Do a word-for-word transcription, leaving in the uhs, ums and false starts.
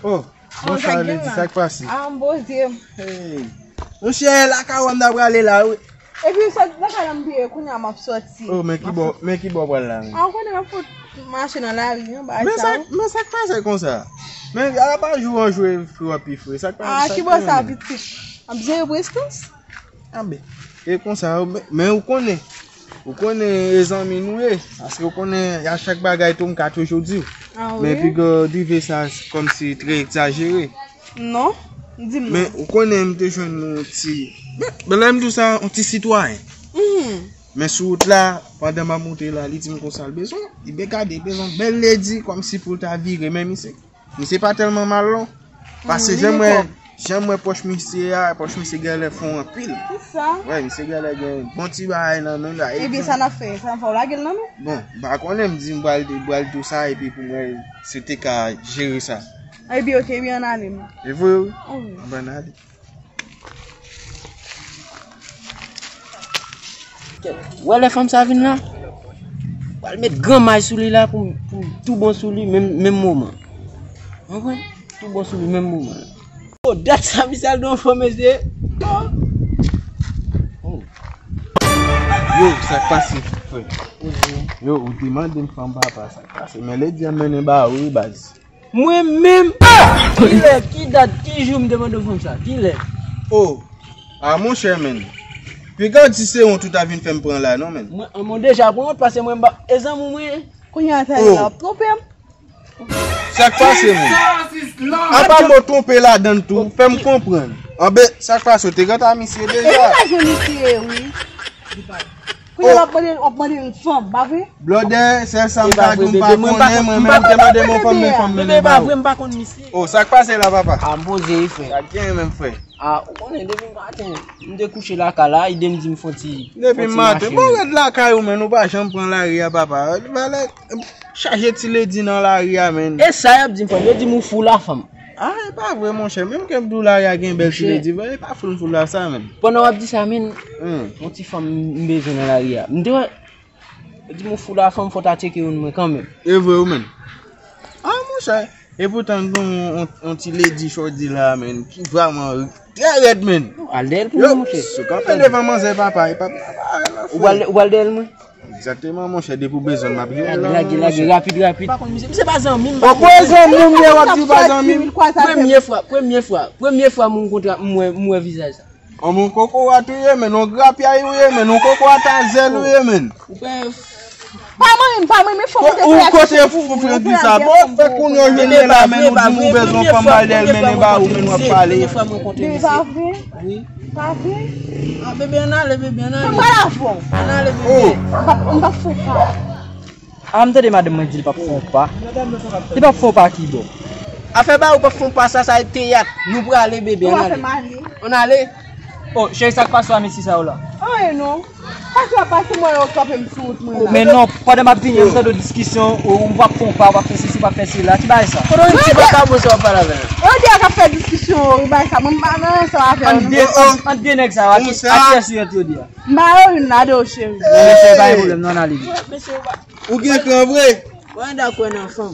Oh, bonchwa, Lady, sa k pase? Ah, m poze m. Hey. Monchè, lakay ou m ta prale la, wi. Epi sa lakay la m te ye, kounye a m ap sòti. Oh, men ki bò, men ki bò w pral la, men? Ah, ou konnen m ap fout mache nan lari, anba sa. Men sa k pase konsa? Men, ala pa jou an jwe fre w ap pi fre. Sa k pase? Ah, ki bò sa, pitit? M ap jere prestans. Anben, e konsa, men, men ou konnen, ou konnen e zanmi nou ye, paske ou konnen a chak bagay tou m ka toujou di w. Ah, men wi? Piga w rive sa kòmsi trè egzajere. Non, di m non. Men ou konnen m te jwenn yon ti, men, men lè m di w sa, yon ti sitwayen. Mhm. Men sou wout la, pandan m ap moute la, li di m konsa l bezwen, li ben gade, li bezwen yon bèl lady kòmsi pou l ta vire, men misye Misye pa tèlman mal non. Paske jan m wè, jan m wè pòch misye a, pòch misye genlè fon anpil. Kisa? Wè, misye genlè gen bon ti bagay nan men l la. Ebyen, sa n ap fè? Sa n ap fè? W lage l nan nou? Bon, m pa konnen, m di m pral, pral di w sa, epi pou m wè si w te ka jere sa. Ebyen, oke, ebyen, ann ale, non. E vre, wi? Wi. Anben, ann ale. Wè lè fanm sa vin la, pral met gran may sou li la pou, pou tou bon sou li menm, menm moman. Ou konprann? Tou bon sou li menm moman. Oh, dat sa misye al nan fanm mesye. Oh. Yo, sa k pase, frè? Yo, ou te mande m fanm papa, sa k pase? Men lady a mennen ba ou wi, baz. Mwen menm? Kilè, ki dat, ki jou m te mande w fanm sa? Kilè? Oh, ah, monchè, men. Piga w di se wont ou ta vin fè m pran la, non, men. Mwen, mwen deja pran wont, paske mwen m pa, e zanmi w mwen ye. Kounye a, sa l ap twonpe m. Sa k pase, men? Apa mo twonpe ladan l tou, fè m konprann. Anben, sa k pase, w te gata misye deja? Epi m pa jwenn misye, wi. Kounye a w ap mande, w ap mande l fanm, pa vre? Blòdè, sèl sa m ka di w, m pa konnen, mwen menm te mande m yon fanm, men fanm mennen ba ou. Bebe, e pa vre, m pa konn misye. Oh, sa k pase la, papa? Ah, m poze wi, frè. Sa k genyen menm, frè? Ah, ou konnen, depi maten, m te kouche lakay la, ide m di m fon ti, fon ti mache. Depi maten, bon, rèd lakay ou, men ou pa janm pran lari a, papa. Valè, chaje ti lady nan lari a, men. E sa y ap di m, fanm, yo di m ou fou la, fanm. Ah, e pa vre, monchè. Menm ke m di w lari a gen bèl ti lady, e pa fou m fou la sa, men. Pandan w ap di sa, men, yon ti fanm m bezwen nan lari a. M te wè, yo di m ou fou la, fanm, fò w ta tcheke youn mwen kanmenm. E vre, wi, men. Ah, monchè. Epoutan, gen yon, yon, yon ti lady chòdi la, men, ki vrèman trè rèd, men. Al dèyè l pou mwen, monchè. Yo, si w kanpe devan manzè, papa, e pa, ou pral, ou pral dèyè l, mwen? Egzakteman, monchè, depi w bezwen m, m ap jwenn ou. Lage, lage, lage, rapid, rapid. M pa konn misye, misye pa zanmi m, m pa konn. Ou kwè zanmi m ye, w ap di w pa zanmi m? Premye fwa, premye fwa, premye fwa moun kontra, m wè, m wè vizaj sa. Anmon koko a tou ye, men, yon grapyay ou ye, men, yon koko a ta zèl ou ye, men. Ou pè. Pa manyen m, pa manyen m, men fò w te fè aksyon pou mwen, frè, di sa. Bon, fè kounye w jwenn mwen la, men, ou di m ou bezwen fanm, m al dèyè l mennen ba ou, men, w ap pale. Premye fwa mwen kontre misye. Pa vre? Wi. Pa vre? Ah, bebe, ann ale, bebe, ann ale. Mwen pral avè w. Ann ale, bebe. Oh. M p ap, m p ap fè sa. Ah, m tande madanm mwen di li p ap fè yon pa. Li p ap fè yon pa ki bò? Afè ba ou p ap fè yon pa sa, sa e teyat. Nou prale, bebe, ann ale. Ann ale. Oh, cheri, sa k pase a mesye sa yo la? Anyen non. Pase w ap pase mwen yo kanpe m sou wout mwen la. Men non, pandan m ap vini an, m tande w diskisyon, ou, ou p ap fè yon pa, ou p ap fè sesi, ou p ap fè sela. Ki bagay sa? Kote yon ti vakabon sa w ap pale avè l? Yo di a k ap fè diskisyon, ou bagay sa. Mwen m pa nan sa w ap fè. Ant de, ant, ant de nèg sa yo, a ki, a kiyès yo ant yo de a? M ba yo youn la de w, cheri. Mesye, pa gen pwoblèm, non, ann ale. Mesye, ou gen kran vre. Wanda kwè nan fanm.